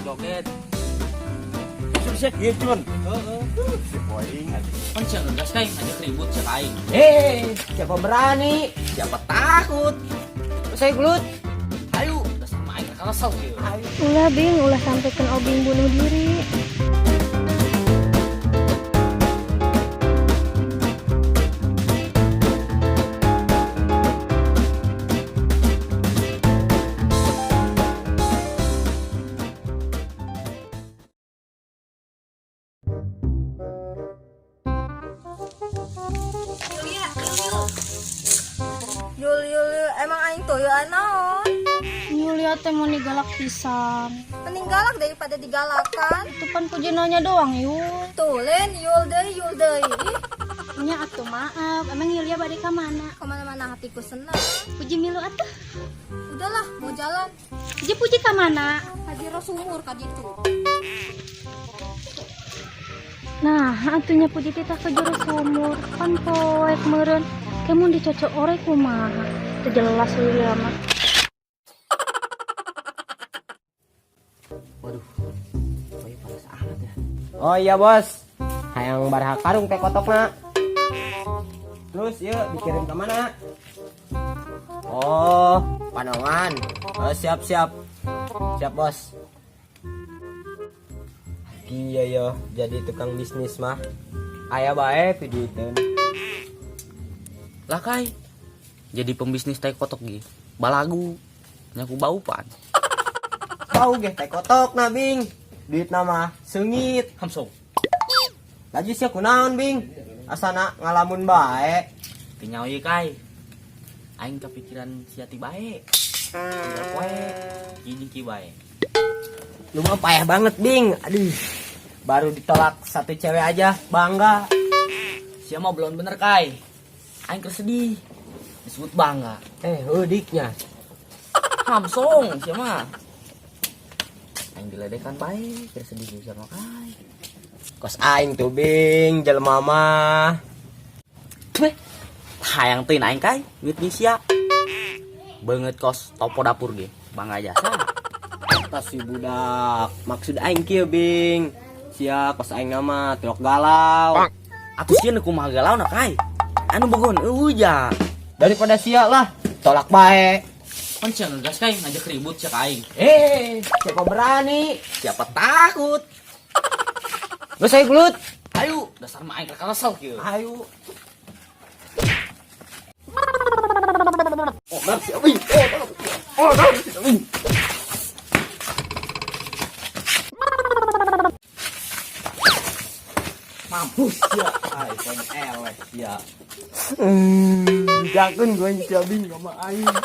Joget. Sia kieu, Cun. Heeh. Si poing. Kan sia ngegas kai ngajak ribut cek aing. Eh, siapa berani? Siapa takut? Saya gelut. Ayo, dasar mah aing kesel kieu. Ayo. Ulah Bing, ulah sampaikan Obing bunuh diri. Yulia, Yul. Yul, Yul, Yul. Emang aing tuyul naon? Yulia teh mau digalak pisan. Mending galak daripada digalakan. Itu pan puji nanya doang, Yul. Tulen, Yul deui, Yul deui. Ih, Nya atuh maaf, emang Yulia balik ke mana? kemana-mana hatiku senang. Puji milu atuh. Udahlah, mau jalan. Puji puji ke mana? Kajiro sumur kaditu. Nah, atunya puji teh ke jero sumur. Pan poek meureun. Kemun dicocok ore kumaha. Teu jelas Yulia mah. Waduh. Oh, iya, panas amat ya. Oh iya, Bos. Hayang baraha karung teh kotokna. Terus yuk dikirim ke mana? Oh, Panongan. Oh, siap siap. Siap, Bos. Iya yo, jadi tukang bisnis mah. Aya bae piduiteun. Lah kai. Jadi pembisnis tai kotok ge. Balagu. Nyaku bau pan. Bau ge teh kotok na, Bing. Duit nama seungit. Hamsong. Lagi sia kunaon, Bing? Asana ngalamun bae. Teu nyaho ieu kai. Aing kepikiran sia ti bae. Tinggal poe, ki ki bae. Lu mah payah banget, Bing. Aduh. Baru ditolak satu cewek aja, bangga. Sia mah belum bener kai. Aing keur sedih. Disebut bangga. Eh, udiknya. Hamsong sia mah. Aing diledekan bae, keur sedih sia mah kai. Kos aing tuh, Bing, jelema mah. Tuh, hayang teuing aing kai, duit jeung sia. Beungeut kos topo dapur ge, bangga jasa. Tas si budak. Maksud aing kieu, Bing. Sia kos aing nama tilok galau. Atuh sia nu kumaha galau na kai. Anu bogohon eueuh ja. Daripada sia lah, tolak bae. Kan sia ngegas kai ngajak ribut cek aing. Eh, siapa berani? Siapa takut? Geus ayo gelut. Ayo, dasar mah aing kesel kieu. Ayo. Oh, maaf si Bing. Oh, maaf si Bing. Mampus ya. Ai, poin eleh ya. Jakun gue si Bing sama aing.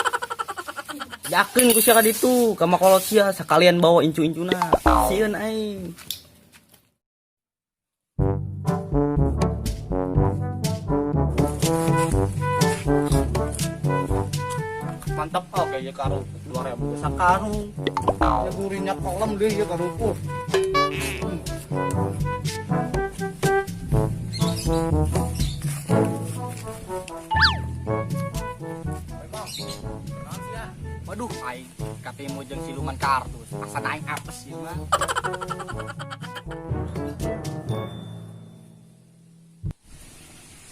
Yakin ku sia ka ditu, ka makolot sia sakalian bawa incu-incuna. Sieun aing. Mantap oke ya karung 2000 sakarung. Ya gurihnya kolem deh ya karupuk. Waduh, aing katemu jeung siluman kardus. Asa aing apes ieu mah.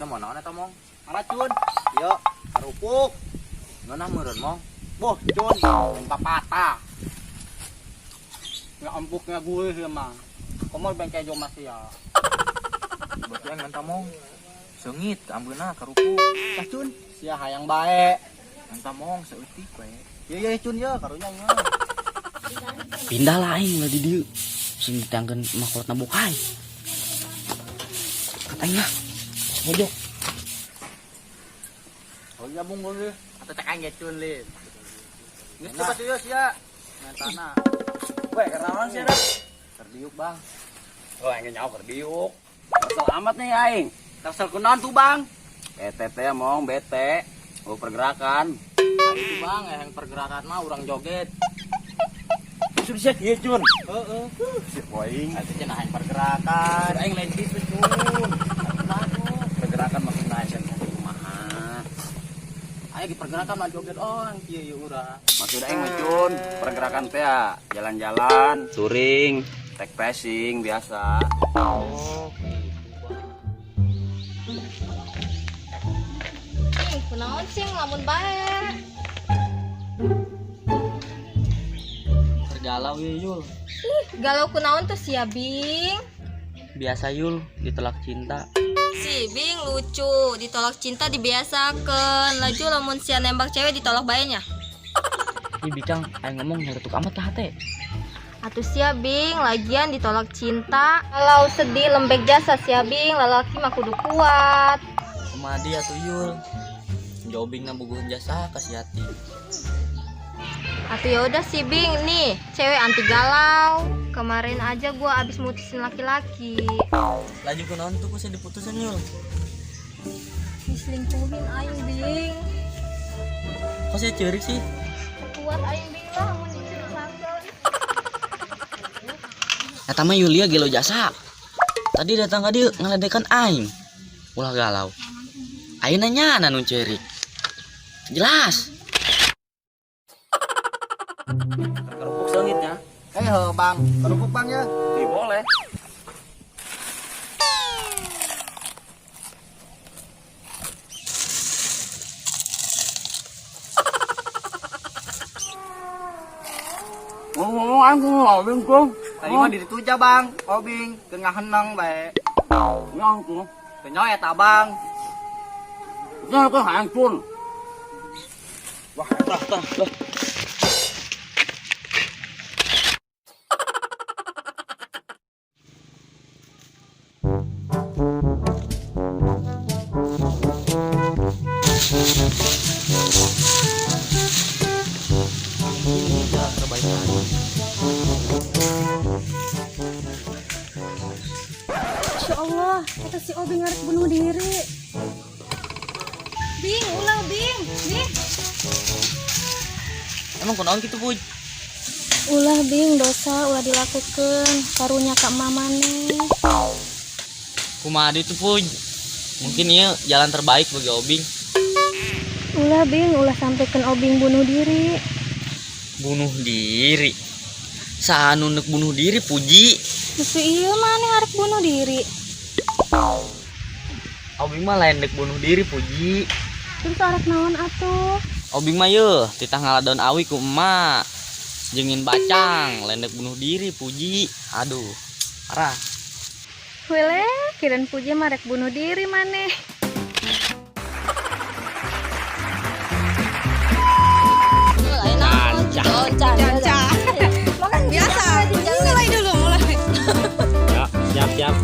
Sama naon eta mong? Maracun. Yo, karupuk. Ngeunah meureun mong. Boh, cun, papatah. Nggak empuknya gue sih mah. Kamu bengke jo masih ya. Berarti aing menta mong. Seungit ambeuna karupuk. Tah cun, sia hayang bae. Menta mong saeutik we. Iya iya cun ya, karunya nya. Pindah lah aing lah di dieu. Sing ditangkeun makolotna bokai. Kat aing lah. Mojok. Oh iya bung gue. Atau cek aing ge cun lin. Geus coba tuh sia. Mentana. Weh, kenalan sia dah. Terdiuk, Bang. Oh, aing nyaho keur diuk. Kesel amat nih aing. Kesel kunaon tuh, Bang? Bete teh mong bete. Oh, pergerakan. Itu Bang, yang pergerakan mah urang joget. Sudah sia kieu, Cun. Heeh. Si poing. Itu cenah yang pergerakan. Aing lain kitu, Cun. Pergerakan makin naik sen kumaha. Ayo di pergerakan mah joget on kieu ieu urang. Maksud aing mah Cun, pergerakan teh ya, jalan-jalan, touring, take passing biasa. Oh, gitu, Bang. Ih, kunaon sih ngelamun bae. Tergalau ya Yul. Ih, galau kunaon tuh sia Bing. Biasa Yul, ditolak cinta. Si Bing lucu, ditolak cinta dibiasakan. Laju lamun sia nembak cewek ditolak bae nya. Ih bicang, aing ngomong nyeletuk amat ka hate. Atuh sia Bing, lagian ditolak cinta. Kalau sedih lembek jasa sia Bing, lalaki mah kudu kuat. Kumaha dia atuh Yul. Jobing na buguhun jasa kasih hati. Atuh ya udah si Bing nih, cewek anti galau. Kemarin aja gua abis mutusin laki-laki. Laju kunaon tuh kusi diputusin Yul. Diselingkuhin aing Bing. Kok saya ceurik sih? Kuat aing Bing lah mun diceritakeun. Eta mah Yulia gelo jasa. Tadi datang ka dieu ngaledekan aing. Ulah galau. Ayeuna nyana nu ceurik. Jelas. Kerupuk seungitnya. Eh heuh Bang, kerupuk Bang ya. Ih, boleh. Ngomong aing ngomong Cung. Tadi mah dituja Bang, Obing, keur ngaheneng bae. Nyong Cung. Teu nyaho eta Bang. Nyong ke hayang Cun. Wah, tah tah lah. Ini jalan terbaik aing. Masya Allah, kata si Obing ngarek bunuh diri. Bing, ulah Bing. Bing. Emang kunaon kitu, Puj? Ulah Bing, dosa ulah dilakukan. Karunya ka mamane. Kumaha itu, Puj? Mungkin ieu jalan terbaik bagi Obing. Ulah Bing, ulah sampaikan Obing bunuh diri. Bunuh diri. Saha nu neuk bunuh diri, Puji? Mesti iya maneh arek bunuh diri. Obing mah lain neuk bunuh diri, Puji. Terus arek naon atuh? Obing mah yeuh, titah ngaladon awi ku emak. Jengin bacang, lain neuk bunuh diri, Puji. Aduh, parah. Wele, kirain Puji mah rek bunuh diri maneh. Mulai naon? Canca. Makan biasa. Mulai dulu, mulai. Ya, siap, siap.